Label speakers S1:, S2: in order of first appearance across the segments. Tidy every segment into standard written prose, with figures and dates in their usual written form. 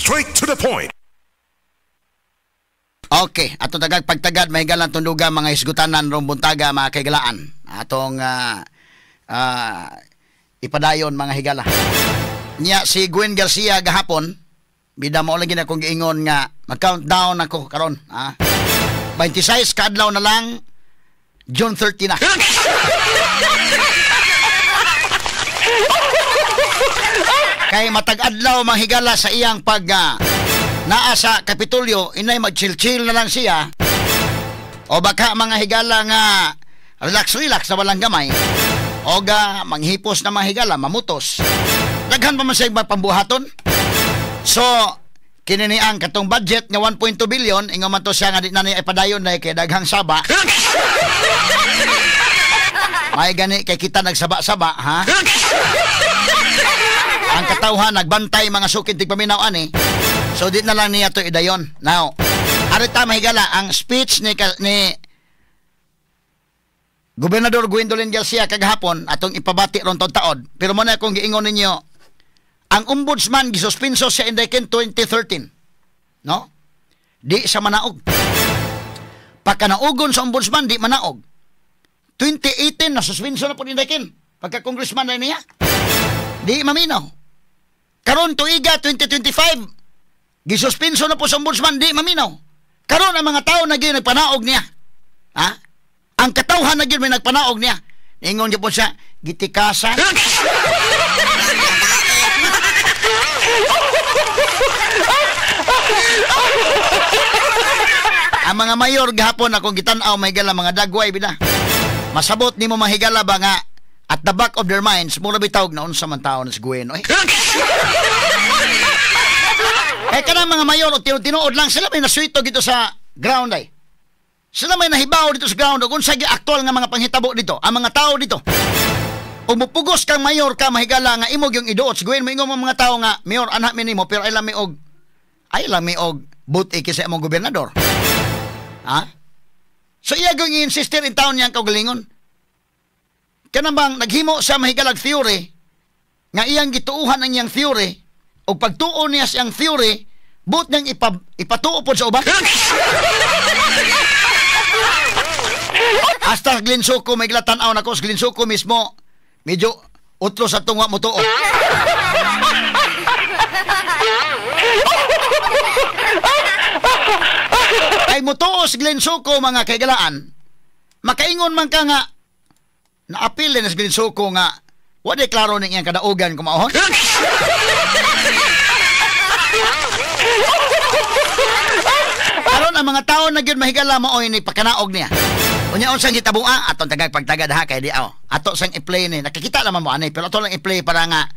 S1: Straight to the point.
S2: Okay, atong tagag pagtagad, mahigalang tunduga, mga hisgutanan rong buntaga, mga kaigalaan. Atong ipadayon, mga higala. Nya si Gwen Garcia gahapon, bida mo lagi na kong giingon nga mag-countdown ako karon, ah. 26 ka adlaw na lang, June 30 na. Kay matag adlaw, mga higala, sa iyang pag naa sa Kapitolyo, inay mag-chill-chill na lang siya. O baka, mga higala, nga relax-relax na walang gamay. O ga manghipos na, mga higala, mamutos. Daghan pa man siya pambuhaton. So, kini ni ang katong budget nga 1.2 billion, ingon man to siya nga di na niya ipadayon na kay daghang saba. May gani kay kita nagsaba-saba, ha? Ang katawhan nagbantay, mga sukid tigpaminaw ani. So di na lang niya to idayon. Now, arita, mahigala, ang speech ni Gobernador Gwendolyn Garcia kagahapon atong ipabati ron taod. Pero mo na akong giingon ninyo, ang ombudsman gisuspenso siya in the 2013. No? Di siya manaog. Pagkanaugon sa ombudsman, di manaog. 2018, nasuspenso na po ni Dekin. Pagka congressman na niya. Di maminaw. Karon tuiga 2025, gisuspenso na po sa ombudsman, di maminaw. Karon ang mga tao na gyud nagpanaog niya. Ha? Ang katawhan na gyud may nagpanaog niya. Ingon gyud po siya, gitikasan. Ang mga mayor gahapon akong gitan-aw, may gala mga dagway bida. Masabot nimo, mahigala ba, nga at the back of their minds mura bitaw na unsa man taon si Gwen oy. Eh kanang mga mayor o tinuod lang sila may nasuito dito sa ground ay. Sila may nahibaw dito sa ground ug unsa gyud aktual nga mga panghitabo dito, ang mga tao dito. Ug mupugos kang mayor ka, mahigala, nga imog yung iduot si Gwen, moingon mo mga tao nga mayor anak mi nimo pero ay lang mi og buti kaysa imong gobernador. Ha? So iya gyud i-insister in town niyang kaugalingon. Kanang bang naghimo sa mahigalag theory nga iyang gituuhan ang iyang theory ug pagtuo niya siyang theory but niyang ipatuo pod sa uban. Hasta Glenn Soco may tan-aw nako sa Glenn Soco mismo medyo utlo sa tungwa mo tuo. Kay mutuo si Glenn Soco, mga kaigalaan, makaingon man ka nga naapil na si Glenn Soco nga wa di klaro ning iyang kadaugan kumaon. Karon ang mga tao na gyud, mahigala, maoy ni pakanaog niya. Unya unsang gitabua atong tagag pagtagad ha kay di aw. Ato sang i-play ni nakikita naman mo ani pero ato lang i-play para nga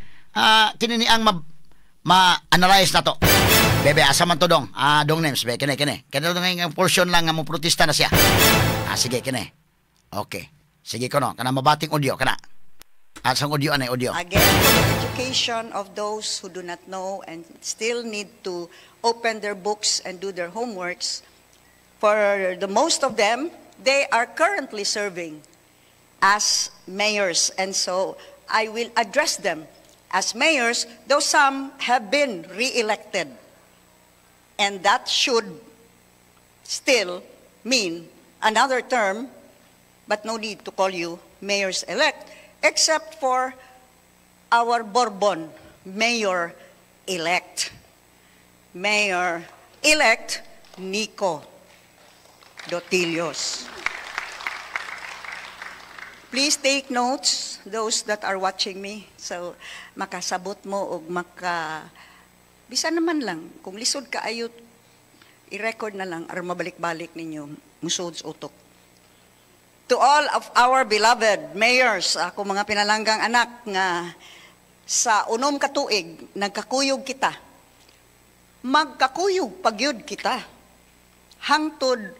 S2: kini ni ang ma-analyze na to. Bebe, asa man to dong? Ah, dong names, be, kini, kini. Kini nga portion lang nga mo protesta na siya. Ah, sige, kini. Okay. Sige ko no, kana mabating audio, kana. Ah, sang audio anay audio.
S3: Again, for the education of those who do not know and still need to open their books and do their homeworks, for the most of them, they are currently serving as mayors. And so I will address them as mayors, though some have been re-elected. And that should still mean another term, but no need to call you mayors-elect, except for our Borbon mayor-elect. Mayor-elect Nico Dotilios. Please take notes, those that are watching me. So, makasabot mo og maka... Bisa naman lang, kung lisod ka ayot, i-record na lang aron mabalik-balik ninyo, musod sa utok. To all of our beloved mayors, ako mga pinalanggang anak nga sa 6 ka tuig nagkakuyog kita. Magkakuyog pagyud kita. Hangtod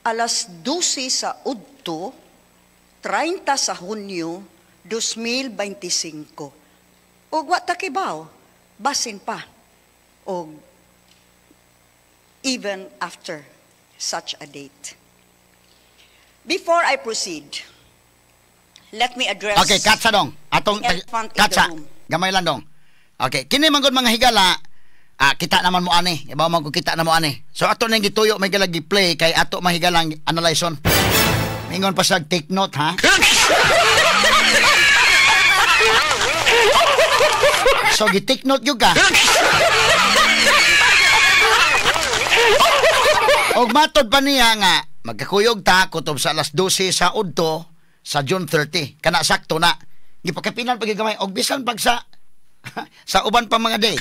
S3: alas 12 sa udto, 30 sa Hunyo, 2025. Ug wa ta kibaw, basin pa. Og even after such a date. Before I proceed, let me address
S2: Okay, katsa dong. Atong
S3: the elephant in the
S2: katsa.
S3: room.
S2: Gamay lang dong. Okay, kini man gud, mga higala, Ah, kita naman mo ani. Iba man ko kita na mo ani. So ato nang gituyo may galagi play kay ato mahigalang analyze on. Mingon pa siya take note ha. So gi-take note gyud ka. Og matod pa niya nga magkakuyog ta kutob sa alas 12 sa udto sa June 30. Kana sakto na. Gipakapinan pag gamay og bisan pag sa sa uban pa mga day.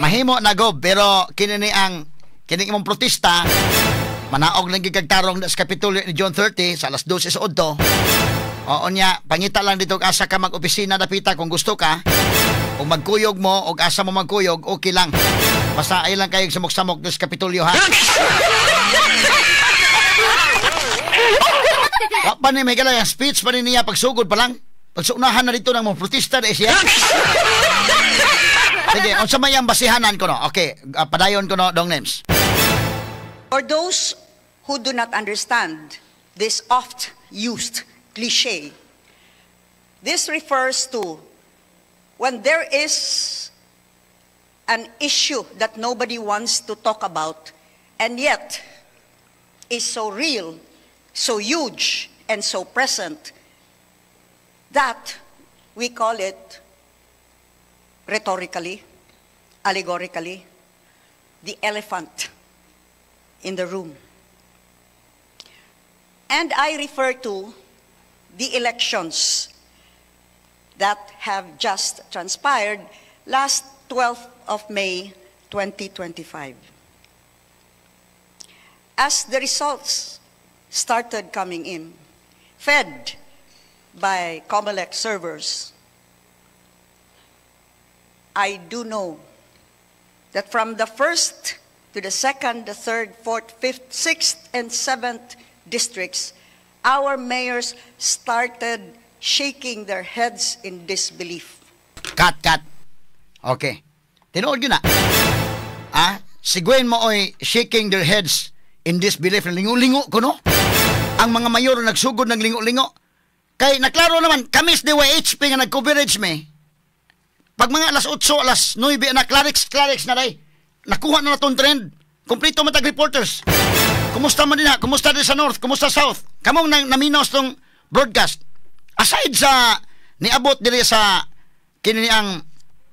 S2: Mahimo na gob pero kini ni ang kini imong protesta manaog lang gid kag tarong sa Kapitolyo ni June 30 sa alas 12 sa udto. Oo niya, pangita lang dito asa ka mag-opisina dapita kung gusto ka. O magkuyog mo o asa mo magkuyog, okay lang. Basta ay lang kayo samok-samok sa Kapitolyo ha. Wa pa ni may galay ang speech pa ni niya pagsugod pa lang. Pagsunahan na dito ng mga protesta na siya. Sige, unsa may ang basihanan ko no? Okay, padayon ko no, Dong Names.
S3: For those who do not understand this oft-used cliche, this refers to when there is an issue that nobody wants to talk about and yet is so real, so huge, and so present that we call it rhetorically, allegorically, the elephant in the room. And I refer to the elections that have just transpired last 12th of May, 2025. As the results started coming in, fed by COMELEC servers, I do know that from the first to the second, the third, fourth, fifth, sixth, and seventh districts, our mayors started shaking their heads in disbelief.
S2: Cut, cut. Okay. Tinuod yun na. Ah, si Gwen mo oy shaking their heads in disbelief. Lingo-lingo ko, no? Ang mga mayor nagsugod ng lingo-lingo. Kay naklaro naman, kami sa DYHP nga nag-coverage me. Pag mga alas 8, alas 9, na Clarix na day. Nakuha na natong trend. Kompleto matag reporters. Kumusta man din ha? Kumusta din sa North? Kumusta South? Kamong naminos tong broadcast. Aside sa niabot diri sa kini ang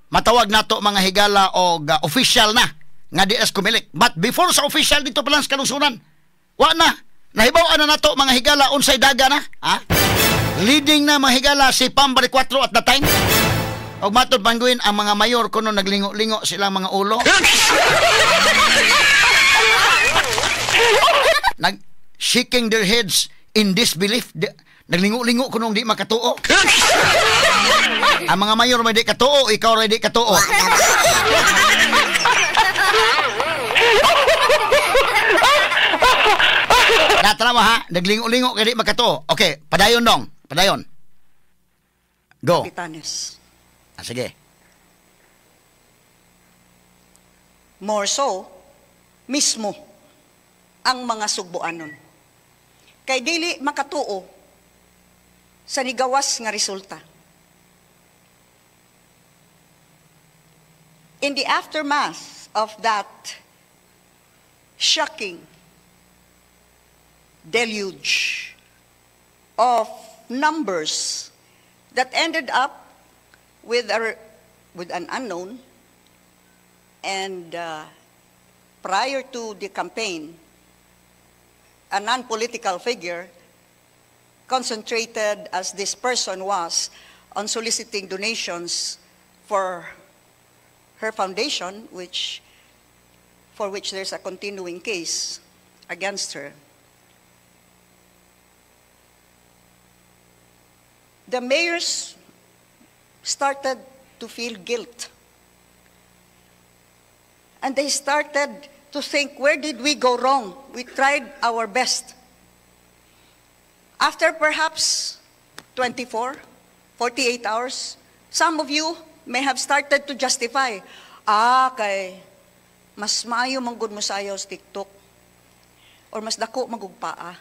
S2: matawag nato mga higala og official na nga DS Comelec. But before sa official dito pa lang sa kalungsunan. Wa na. Nahibaw-an na nato mga higala unsay daga na. Ha? Leading na mga higala si Pam Baricuatro at the time. Og matod pangguin ang mga mayor kuno naglingo-lingo silang mga ulo. Nag shaking their heads in disbelief. Naglingo-lingo kunong di makatuo. Ang mga mayor may di katuo, ikaw rin di katuo. Natanawa ha, naglingo-lingo kay di makatuo. Okay, padayon dong, padayon. Go.
S3: Pitanes.
S2: Ah, sige.
S3: More so, mismo ang mga sugboanon. Kay dili makatuo sa nigawas nga resulta. In the aftermath of that shocking deluge of numbers that ended up with an unknown, and prior to the campaign, a non-political figure concentrated as this person was on soliciting donations for her foundation, for which there's a continuing case against her. The mayors started to feel guilt. And they started to think, where did we go wrong? We tried our best. After perhaps 24, 48 hours, some of you may have started to justify, kay mas maayo manggod mo sayaw sa TikTok or mas dako magugpaa.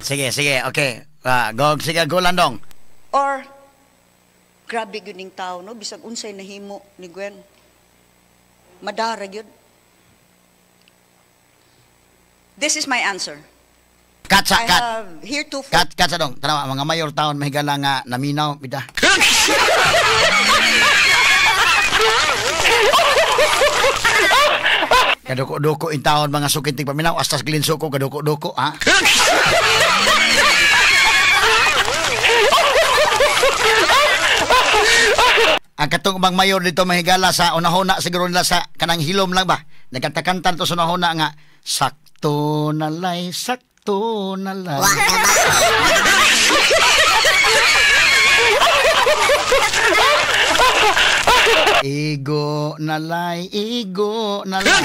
S2: Sige, sige, okay. Go, sige, go landong.
S3: Or Grabe gyud ning tao, no? Bisag unsay nahimo ni Gwen. Madara gyud. This is my answer.
S2: Cut sa
S3: I
S2: cut.
S3: have heretofore
S2: Cut, cut sa dong. Tanawa, mga mayor taon, mahigala nga naminaw, bida. Kaduko-duko in taon, mga sukinting paminaw, astas glinso ko, kaduko-duko, ha? Ang katong ubang mayor dito mahigala sa unahona, siguro nila sa kanang hilom lang ba? Nagkantakantan to sa unahona nga, sakto nalay, sakto nalay. Igo nalay, igo nalay.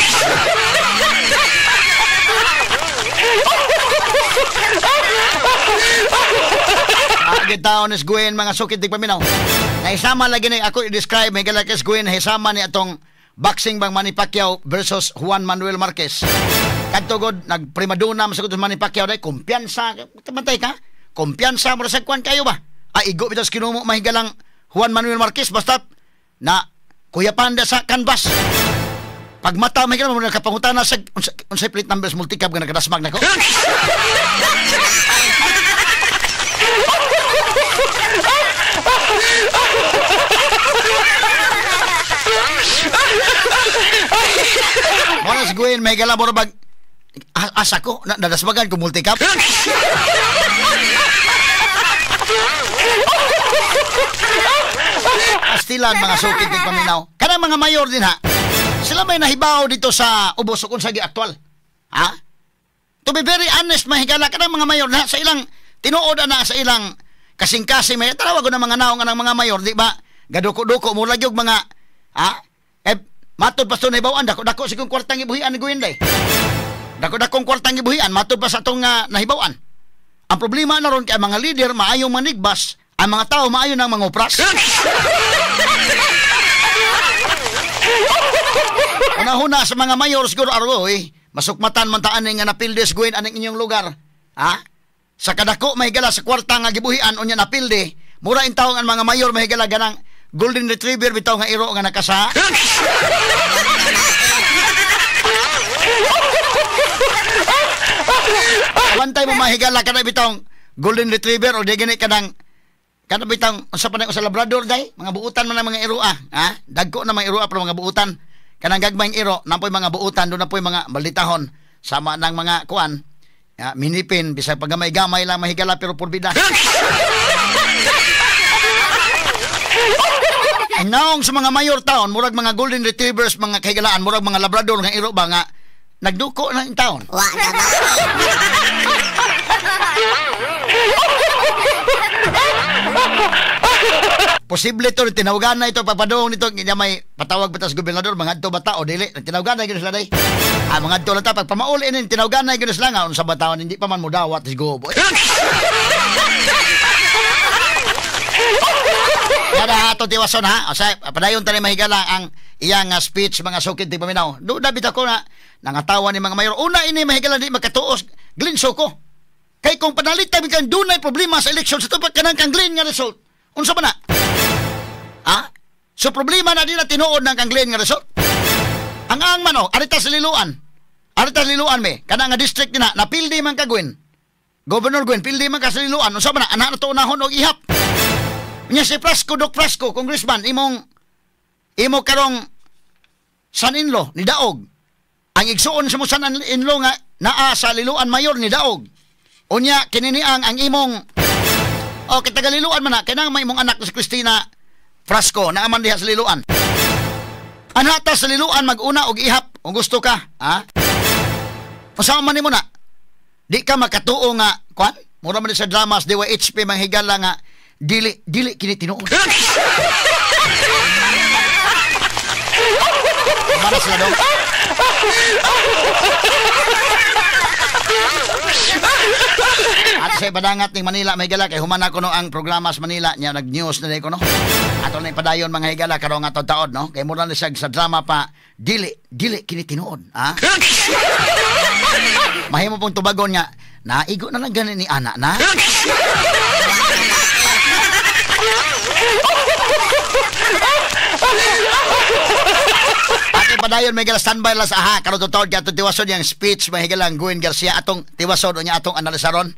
S2: Agi taon is Gwen, mga sukit di paminaw. Naisama lagi na ako i-describe, may galakis Gwen, naisama ni atong boxing bang Manny Pacquiao versus Juan Manuel Marquez. Kadtugod, nagprimaduna masagot Manny Pacquiao dahil, kumpiyansa, kamantay ka? Kumpiyansa, mura sa kwan kayo ba? Ay, igo bitas kinumo mahigalang Juan Manuel Marquez, basta na Kuya Panda sa canvas. Pagmata, may ganun, nakapangutana sa unsay plate numbers multicab nga nakadasmag na ko. Moras Gwen, may galabor bag asa ko, nadasmagan ko multicab. Astilan mga sukit ng paminaw. Kanang mga mayor din ha. Sila may nahibaw dito sa ubos kung sa aktual. Ha? To be very honest, mahigala kanang mga mayor na sa ilang tinuod na sa ilang kasing-kasing may tawag na mga naong anang mga mayor, di ba? Gaduko-duko mo lagi og mga ha? Eh matod pa sa nahibawan dako-dako sigong kwartang ibuhian ni Gwen day. Dako-dakong kwartang ibuhian matod pa sa atong nahibawan. Ang problema na ron kay mga leader maayong manigbas, ang mga tao maayo nang mangupras. Unahuna sa mga mayor siguro aroy, masukmatan man taan nga napildes Gwen aning inyong lugar. Ha? Sa kadako mahigala sa kwarta nga gibuhian unya napilde, mura in taong ang mga mayor mahigala ganang golden retriever bitaw nga iro nga nakasa. Wantay mo mahigala kada bitong golden retriever o di gani kanang kada bitang unsa pa na sa Labrador day, mga buutan man ang mga iro ah, ha? Dagko na mga iro pero mga buutan. Kanang gagmayng iro, napoy mga buutan, do na poy mga balitahon sama ng mga kuan. Ya, minipin bisag pagamay-gamay lang mahigala pero purbida. Ang naong sa mga mayor taon, murag mga golden retrievers, mga kahigalaan, murag mga Labrador nga iro ba nga nagduko na in taon. Wa na ba? Posible to tinawagan na ito papadong nito niya may patawag batas gobernador mga adto bata o dili tinawagan na gyud sila day. Ah, mga adto lang ta pagpamauli ini tinawagan na gyud sila nga unsa ba taon hindi pa man modawat si gobo. Kada ato tiwason ha. O sa padayon ta ni mahigala ang iyang speech mga sukid ti paminaw. Do dabit ako na nangatawa ni mga mayor. Una ini mahigala di makatuos glinso ko. Kay kung panalit tabi kang dunay problema sa eleksyon sa tupad kanang kang Glenn nga result. Unsa ba na? Ha? So problema na di na tinuod ng kang Glenn nga result. Ang man o, arita sa Liloan. Arita sa Liloan me, kana nga district nina, napildi man ka Gwen. Governor Gwen, pildi man ka sa Liloan. Unsa ba na? Anak na to unahon og ihap. Nya si Frasco, Doc Frasco, congressman, imong imo karong son-in-law ni Daog. Ang igsuon sa mo son-in-law nga naa sa Liloan mayor ni Daog. Unya kininiang ang imong o kita Liloan man na kay may imong anak si Christina Frasco naaman diha sa Liloan. Anata sa Liloan maguna og ihap kung gusto ka, ha? Unsa man nimo na? Di ka makatuo nga kwan? Mura man sa dramas DYHP manghigala nga dili dili kini tinuod. Para sila dong. At sa ipadangat ng Manila, may higala kay humana ko no ang programa sa Manila niya nag-news na ko no. Ato na ipadayon mga higala karong ato taod no. Kay mura na siya sa drama pa dili dili kini tinuod, ha? Mahimo pong tubagon nga naigo na lang gani ni ana na. Padayon, mga higala, standby lang sa aha. Karon totoo atong tiwason yung speech, mga higala, Gwen Garcia, atong tiwason niya, atong analisaron.